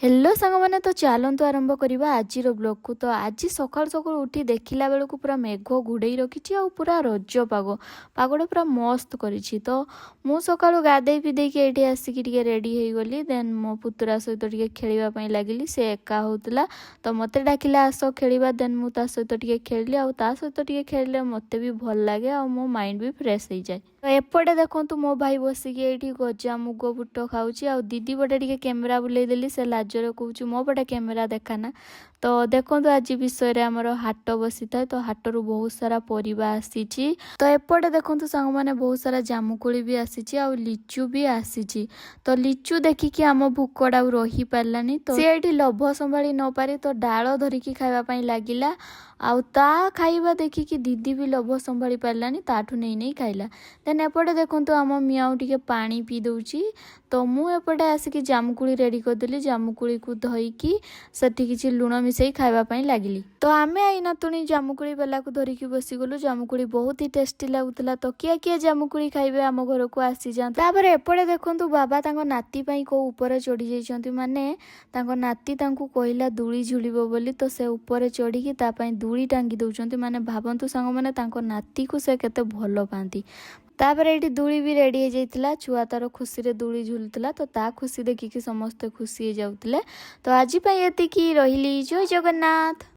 Hello ସାଙ୍ଗମାନେ, ତ ଚାଲନ୍ତୁ ଆରମ୍ଭ କରିବା ଆଜିର ବ୍ଲଗ୍କୁ। ତ ଆଜି ସକାଳୁ ସକାଳୁ ଉଠି ଦେଖିଲା ବେଳକୁ ପୁରା ମେଘ ଘୋଡ଼େଇ ରଖିଛି ଆଉ ପୁରା ରଜ ପାଗ, ପାଗଟା ପୁରା ମସ୍ତ କରିଛି। ତ ମୁଁ ସକାଳୁ ଗାଧେଇ ପିଧେଇକି ଏଇଠି ଆସିକି ଟିକେ ରେଡ଼ି ହେଇଗଲି। ଦେନ୍ ମୋ ପୁତୁରା ସହିତ ଟିକେ ଖେଳିବା ପାଇଁ ଲାଗିଲି। ସେ ଏକା ହେଉଥିଲା ତ ମୋତେ ଡାକିଲା, ଆସ ଖେଳିବା। ଦେନ୍ ମୁଁ ତା ସହିତ ଟିକେ ଖେଳିଲି ଆଉ ତା ସହିତ ଟିକେ ଖେଳିଲେ ମୋତେ ବି ଭଲ ଲାଗେ ଆଉ ମୋ ମାଇଣ୍ଡ ବି ଫ୍ରେଶ୍ ହେଇଯାଏ। ତ ଏପଟେ ଦେଖନ୍ତୁ, ମୋ ଭାଇ ବସିକି ଏଇଠି ଗଜା ମୁଗ ବୁଟ ଖାଉଛି ଆଉ ଦିଦି ପଟେ ଟିକେ କ୍ୟାମେରା ବୁଲେଇ ଦେଲି। ସେ ଲାଜରେ କହୁଛି, ମୋ ପଟେ କ୍ୟାମେରା ଦେଖାନା। ତ ଦେଖନ୍ତୁ, ଆଜି ବିଷୟରେ ଆମର ହାଟ ବସିଥାଏ, ତ ହାଟରୁ ବହୁତ ସାରା ପରିବା ଆସିଛି। ତ ଏପଟେ ଦେଖନ୍ତୁ ସାଙ୍ଗମାନେ, ବହୁତ ସାରା ଜାମୁକୋଳି ବି ଆସିଛି ଆଉ ଲିଚୁ ବି ଆସିଛି। ତ ଲିଚୁ ଦେଖିକି ଆମ ଭୋକଟା ଆଉ ରହିପାରିଲାନି। ତ ସେ ଏଇଠି ଲୋଭ ସମ୍ଭାଳି ନ ପାରି ତ ଡାଳ ଧରିକି ଖାଇବା ପାଇଁ ଲାଗିଲା ଆଉ ତା ଖାଇବା ଦେଖିକି ଦିଦି ବି ଲୋଭ ସମ୍ଭାଳି ପାରିଲାନି, ତାଠୁ ନେଇ ନେଇ ଖାଇଲା। ଦେନ୍ ଏପଟେ ଦେଖନ୍ତୁ, ଆମ ମିଆଁଉ ଟିକେ ପାଣି ପିଇ ଦେଉଛି। ତ ମୁଁ ଏପଟେ ଆସିକି ଜାମୁକୋଳି ରେଡ଼ି କରିଦେଲି। ଜାମୁକୋଳିକୁ ଧୋଇକି ସେଠି କିଛି ଲୁଣ ମିଶାଇ ଖାଇବା ପାଇଁ ଲାଗିଲି। ତ ଆମେ I ନାତୁଣୀ ଜାମୁକୋଳି ବେଲାକୁ ଧରିକି ବସିଗଲୁ। ଜାମୁକୋଳି ବହୁତ ହି ଟେଷ୍ଟି ଲାଗୁଥିଲା। ତ କିଏ କିଏ ଜାମୁକୋଳି ଖାଇବେ, ଆମ ଘରକୁ ଆସିଯାଆନ୍ତୁ। ତାପରେ ଏପଟେ ଦେଖନ୍ତୁ, ବାବା ତାଙ୍କ ନାତି ପାଇଁ କୋଉ ଉପରେ ଚଢ଼ି ଯାଇଛନ୍ତି। ମାନେ ତାଙ୍କ ନାତି ତାଙ୍କୁ କହିଲା ଦୋଳି ଝୁଲିବ ବୋଲି, ତ ସେ ଉପରେ ଚଢ଼ିକି ତା ପାଇଁ ଦୋଳି ଟାଙ୍ଗି ଦେଉଛନ୍ତି। ମାନେ ଭାବନ୍ତୁ ସାଙ୍ଗମାନେ, ତାଙ୍କ ନାତିକୁ ସେ କେତେ ଭଲ ପାଆନ୍ତି। ତାପରେ ଏଇଠି ଦୋଳି ବି ରେଡ଼ି ହେଇଯାଇଥିଲା। ଛୁଆ ତାର ଖୁସିରେ ଦୋଳି ଝୁଲୁଥିଲା, ତ ତା ଖୁସି ଦେଖିକି ସମସ୍ତେ ଖୁସି ହେଇଯାଉଥିଲେ। ତ ଆଜି ପାଇଁ ଏତିକି ରହିଲି। ଜୟ ଜଗନ୍ନାଥ।